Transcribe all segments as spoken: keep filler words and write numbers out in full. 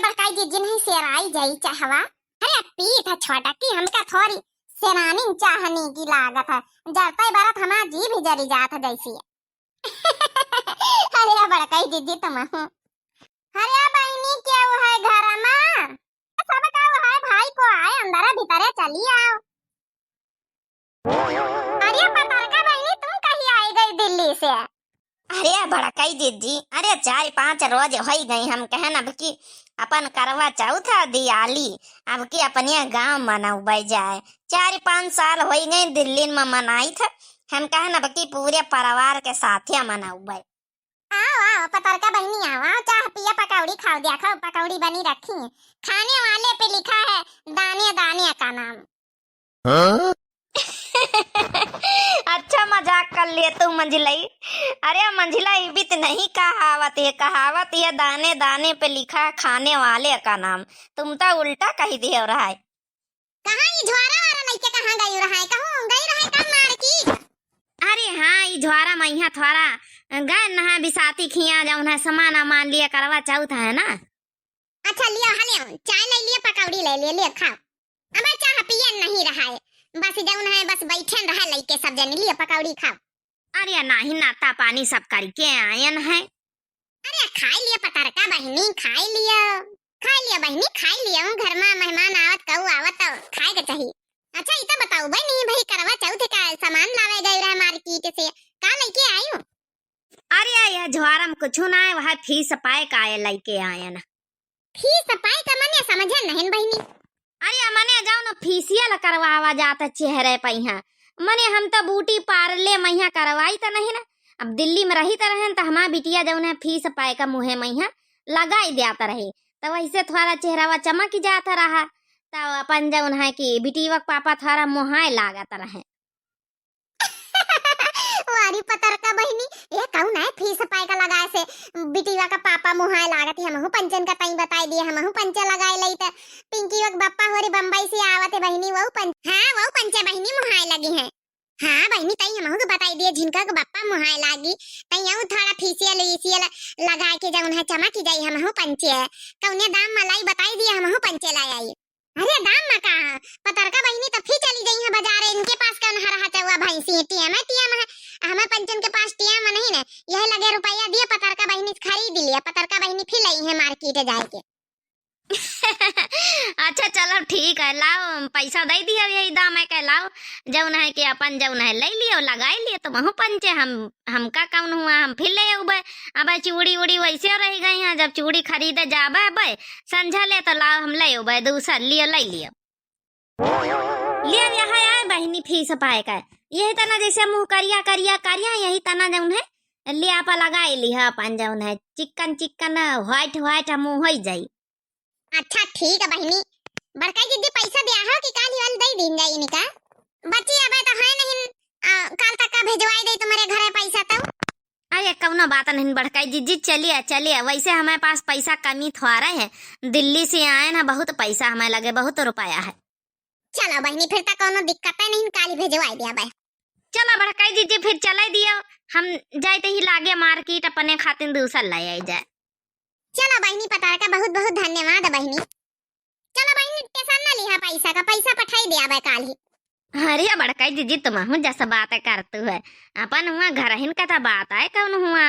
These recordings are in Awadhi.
बड़काई जिज्जी नहीं सेराई जाई चाहवा। अरे पीठ छोटकी, हमका थोरी सेनानी चाहनी की लागत है। जरते बरत हमार जी भी जरी जात है जैसी। अरे बड़काई जिज्जी तुम। अरे बहिनी, केहू है घर मा? सब केहू है, भाई को आए, अंदर भीतरे चली आओ। अरे पतरका बहिनी, तुम कहीं आई गई दिल्ली से? अरे बड़काई जिज्जी, अरे चार पाँच रोज होई गई, हम कहन अब की अपन करवा चौथ आ दियाली, अब की अपने गाँव मनउबै जाए। चार पाँच साल होई गई दिल्ली मा मनाइत, हम कहन अब की पूरे परिवार के साथे मनउबै। आओ, आओ, पतरका बहिनी, आओ, आओ, चाह पिया, पकौड़ी खाओ, देखो, पकौड़ी बनी रखी है। खाने वाले पे लिखा है, दाने दाने का नाम। हाँ? अच्छा मजाक कर लिए तू, मंझिलई। अरे मंझिलई, बीत नहीं कहावत है, कहावत है, दाने दाने पे लिखा है खाने वाले का नाम। तुम तो उल्टा कही दिए हो रहा है। कहाँ ई झोरा वारा लइके कहाँ गई रहा है? कहूँ गई रहा है का मार्केट? अरे हाँ, ई झोरा मइहाँ थोड़ा गए नहा बिसाती खिया जौन है सामान अमान लिए करवा चौथ है ना। अच्छा लियो, हाँ लियो, चाय ले लिए, पकौड़ी ले लिए, लियो खाओ। अब चाह पिए नहीं रहा है, बस जौन है बस बैठन रहा लइके सब जनी, लियो पकौड़ी खाओ। अरे नाही, नाता पानी सब करके आयन है। अरे खाई लियो पतरका बहिनी, खाई लियो, खाई लियो बहिनी, खाई लियो। घर मा मेहमान आवत, कहू आवत तो खाए के चाही। अच्छा ई तो बताओ बहिनी, भाई करवा चौथ का सामान लावे गए रहे मार्केट से, का लइके आयू? अरे यह झोरा मा कुछ ना है, वह फीस पाए का आए लइके आयन। फीस पाए का मने समझन नहीं बहिनी। अरे मने जौन फेसियल करवावा जात चेहरे पे इहाँ, मने हम तो ब्यूटी पार्लर मइहाँ करवाई त नहीं ना। अब दिल्ली मा रही त रहन त हमार बिटिया जौन है फीस पाए का मुँहे मइहाँ लगाई द्यात रहे, त वैसे थोड़ा चेहरावा चमक जात रहा। त अपन जौन है कि बिटिया के पापा थोड़ा मोहाए लागत रहे। वारी पतरका बहिनी, ये कौन है फीस पाए का लगाए से बिटिया का पापा मोहाए लागत है। हमहू पंचन का तई बताई दिए, हमहू पंचे लगाए लई त पिंकी वक बप्पा होरी बम्बई से आवत है बहिनी, वहू पंच, हाँ वहू पंचे बहिनी मोहाए लगी हैं। हाँ बहिनी, तई हमहू के बताई दिए, जिनका के बप्पा मोहाए लागी, तई यहू थोड़ा फेसियल वेसियल लगाए के जौन है चमक जाई, हमहू पंचे। कौने दाम मा लाई बताई दिए, हमहू पंचे लाई आई। अरे दाम मा का, पतरका बहिनी त फिर चली गई है बाजारे, इनके पास कौन हरा चौवा भैंसी है, टीएम है, टीएम है, हमें पंचन के पास टीएम नहीं ने, यही लगे रुपया दिए पतरका बहिनी से खरीद लिया, पतरका बहिनी फिर लई है मार्केट जाए के। अच्छा चलो ठीक है, लाओ पैसा दे दिया, यही दाम है के लाओ, जौन है कि अपन जौन है ले लियो, लगाई लियो, तुमहू पंचे, हम हमका कौन हुआ, हम फिर ले अउबे। अबे चूड़ी उड़ी वैसे रह गई हैं, जब चूड़ी खरीदे जाबे अबे संझा ले तो लाओ हम ले अउबे, दूसर लियो ले लियो। लियो यहाँ आए बहिनी फीस पाए का, यही तना जैसे मुँह करिया करिया करिया, यही तना जौन है ले आप लगाई लिहा अपन जौन है चिक्कन चिक्कन white white मुँह होई जाई। अच्छा ठीक है बहिनी। बड़काई जिज्जी पैसा दिया हो कि काल ही वाल दे दीन जाई इनका? बच्ची अबे तो है नहीं, आ, काल तक का भेजवाई दे तुम्हारे घरे पैसा तो। अरे कौनो बात नहीं बड़काई जिज्जी, चलिए चलिए, वैसे हमारे पास पैसा कमी थोड़ा है, दिल्ली से आए ना, बहुत पैसा हमें लगे, बहुत रुपया है। चलो बहिनी फिर तो कौनो दिक्कत है नहीं, काल ही भेजवाई दिया बे। चलो बड़काई जिज्जी फिर चले दियो, हम जाइत ही लागे मार्केट अपने खातिर दूसर ले आई जाए। चलो बहिनी पतरका बहुत बहुत धन्यवाद बहिनी। चलो बहिनी टेंशन ना लिहा पैसा का, पैसा पठाई दिया बे काल ही। अरे बड़काई जिज्जी तुमहू जस बात करतू है, अपन हुआ घरहिन का तो बात आए कौन हुआ।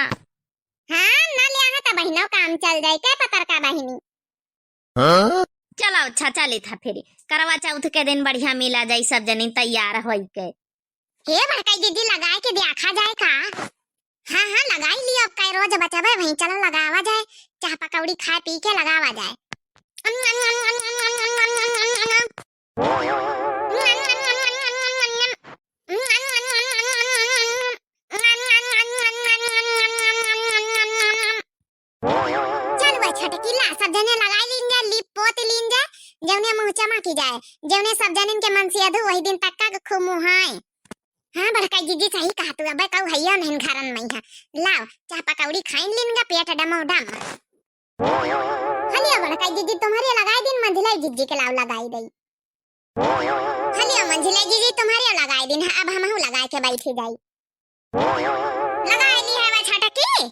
हाँ ना लिया है तो बहिनो काम चल जाए के पतरका बहिनी। हाँ? चलो अच्छा चली था फिर, करवा चौथ के दिन बढ़िया मिला जाई सब जनी तैयार होई के। हे बड़काई जिज्जी लगाए के देखा जाए का? हाँ हाँ लगाई लियो, अब कई रोज बचबे वहीं, चलो लगावा जाए, चाह पकौड़ी खाए पी के लगावा जाए। चल बे छोटकी ला, सब जने लगाई लीन जा, लीप पोत लीन जा, जौने मुँह चमकी जाए, जौने सब जनन के मन से अधू वही दिन तक का खूब मुहाए। हाँ बड़काई जिज्जी सही कहा तू, अबे कऊ हइया नहीं घरन में है। लाओ चाह पकौड़ी खाइन लीन जा पेट डमो डम। हलिया बड़काई जिज्जी तुम्हारे लगाई दिन, मंझिलाई जिज्जी के लाओ लगाई दई। हलिया मंझिलाई जिज्जी तुम्हारे लगाई दिन है, अब हमहू लगाए के बैठी जाई। लगाई ली है बे छोटकी?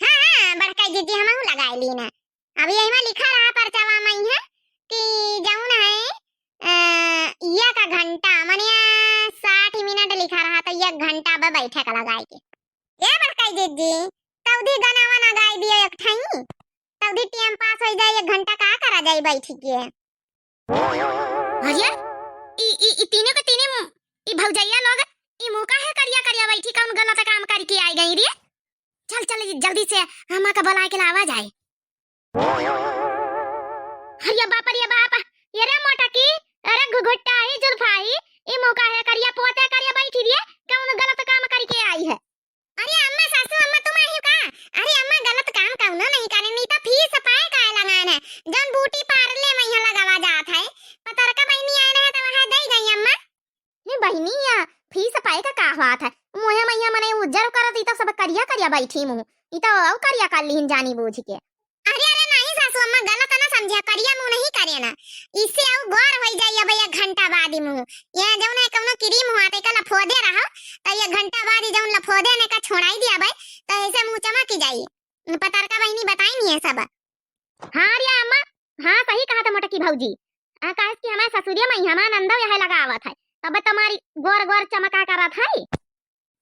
हाँ हाँ बड़काई जिज्जी हमहू लगाई ली ना। अब यही में लिखा रहा खर्चवा मइहाँ कि जौन है, अ, एक घंटा, मने साठ मिनट लिखा रहा, तो एक घंटा बा बैठे का लगाए के। ए बड़काई जीजी, तौदी गाना वाना गाई दियो एक ठाई, तौदी टाइम पास होइ जाए, एक घंटा का करा जाए बैठ के। अरे, ई, ई, ई तीनों के तीनों, ई भौजैया लोग, ई मुँह काहे करिया करिया बैठी, कौन गलत काम करके आई गई रे? चल, चल, जल्दी से अम्मा का बुलाए के लावा जाए। अरे बाप रे बाप, ये रे मोटकी, अरे घुघुट्टा ही, जुल्फा ही, ई मुँह काहे करिया पोते करिया बैठी रे, कौन गलत काम करके आई है? अरे अम्मा, सासू अम्मा, तुम आही का? अरे अम्मा, गलत काम कौनो नहीं करे, नहीं तो फीस पाए का लगान है, जौन ब्यूटी पार्लर में यहाँ लगावा जात है। पतरका बहिनी आए रहे तो वहाँ दे गई अम्मा। नहीं बहिनी, या फीस पाए का का बात है? मुँहे में यहाँ मने उज्जर करत, ई तो सब करिया करिया बैठी मुँह, ई तो और करिया कर लीन जानी बूझ के। अरे, अरे, नहीं सासू अम्मा, गलत ना समझिया, करिया मुँह नहीं करे ना, इससे अउ गोर होइ जाई। अब एक घंटा बाद ही मुँह, ये जौन है कौनो क्रीम हुआ, ते का लफोदे रहो, तो एक घंटा बाद ही जौन लफोदे ने का छोड़ाई दिया भाई, तो ऐसे मुँह चमक जाई। पतरका बहिनी बताई नहीं है सब। हाँ रे अम्मा, हाँ सही कहा था मोटकी भौजी। आ, काहे कि हमारे ससुरिया में हमारे नंदो यह लगावत है, तब तुम्हारी गोर गोर चमका करत है।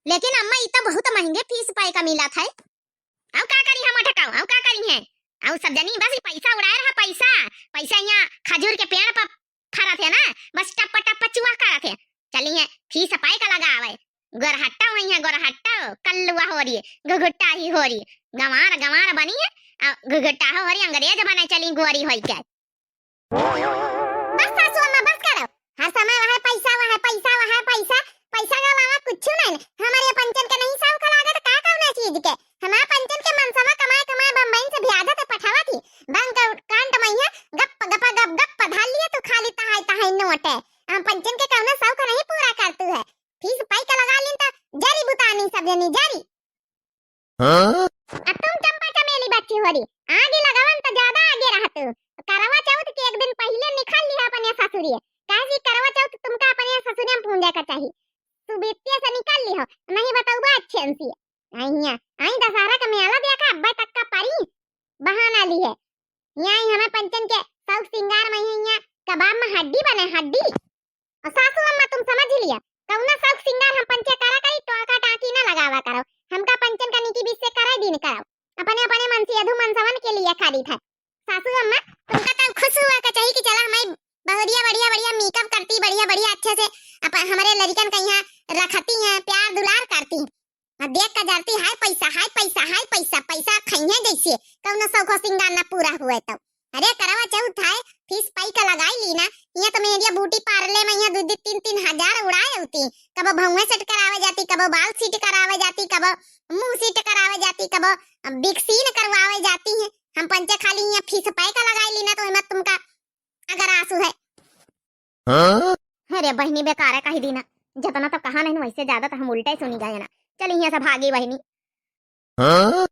लेकिन अम्मा, ई तो बहुत महंगे फीस पाए का मिलत है। अउ का करी हम अटकाऊ, अउ का करी है? अउ सब जनी बस ई पैसा उड़ाए रहा, पैसा, पैसा यहाँ खजूर के पेड़ पर फरत है ना, बस टप टप चुआ करत है। चली है फीस पाए का लगावे। गोरहट्टा हुई है, गोरहट्टा, कल्लुआ हो रही, घुघुट्टा ही हो रही, गंवार, गंवार बनी है, अउ घुघुट्टा हो रही, अंग्रेज बने चली गोरी होई के। बस सासू अम्मा, बस करो। हर समय वह पैसा, वह पैसा, वह पैसा, पैसा के अलावा कुछ नहीं। हमारे पंचन के नहीं शौक लागत का कौनो चीज के। हमारे पंचन के मनसवा कमाए कमाए बम्बई से ब्याज से पठावा थी। बैंक account में यहाँ गप गप गप गप धार लिए तू, खाली तहाई तहाई नोट है। हम पंचन के कौनो शौक नहीं पूरा करतू है। फीस पाई के लगा लीन तो जरी बुतानी सब जनी जरी। हाँ? अब तुम चंपा चमेली बच्ची हो रही, आगे लगावन तो ज्यादा आगे रहतू। करवा चौथ के एक दिन पहिले निकाल लिहा अपने ससुरिये, काहे कि करवा चौथ तुमका अपने ससुरिये में पूंजे का चाही। सुबेतिया से निकाल लिहो, नहीं बतौबा अच्छे से। आई हियाँ, आई दशहरा का मेला देखा, अब्बे तक का परी बहाना लिहे। यहाँ ही हमें पंचन के शौक सिंगार में ही यहाँ कबाब में हड्डी बने, हड्डी। और सासू अम्मा, तुम समझ लिया, कौनो शौक सिंगार हम पंचे करा करी, टोका टाकी ना लगावा करो। हमका पंचन का निकी बीच से करे दिन करो, अपने अपने मन से अधू मनसवन के लिए खाली था। सासू अम्मा, तुमका तब खुश हुआ का चाहिए कि चला हमारी बहुरिया बढ़िया बढ़िया मेकअप करती, बढ़िया बढ़िया अच्छे से अपन हमारे लड़िकन का यहाँ रखती हैं, प्यार दुलार करती। आ देख का जरती, हाय पैसा, हाय पैसा, हाय पैसा, पैसा खइहे जैसे कौनो शौको सिंगार ना पूरा हुए तो। अरे करवा चौथ है, फीस पाई का लगाई ली ना। यहाँ तो मेरिया ब्यूटी पार्लर में यहाँ दो दो तीन तीन हजार उड़ाए होती। कबो भौंवे सेट करावे जाती, कबो बाल सेट करावे जाती, कबो मुंह सेट करावे जाती, कबो वैक्सीन करवावे जाती है। हम पंचे खाली यहाँ फीस पाई का लगाई ली ना, तो हिम्मत तुमका अगर आंसू है। हाँ? अरे बहिनी, बेकार है कही दीना, जितना तो कहा नहीं वैसे ज्यादा तो हम उल्टे सुनी गए ना। चल यहाँ से भागी बहिनी। हाँ?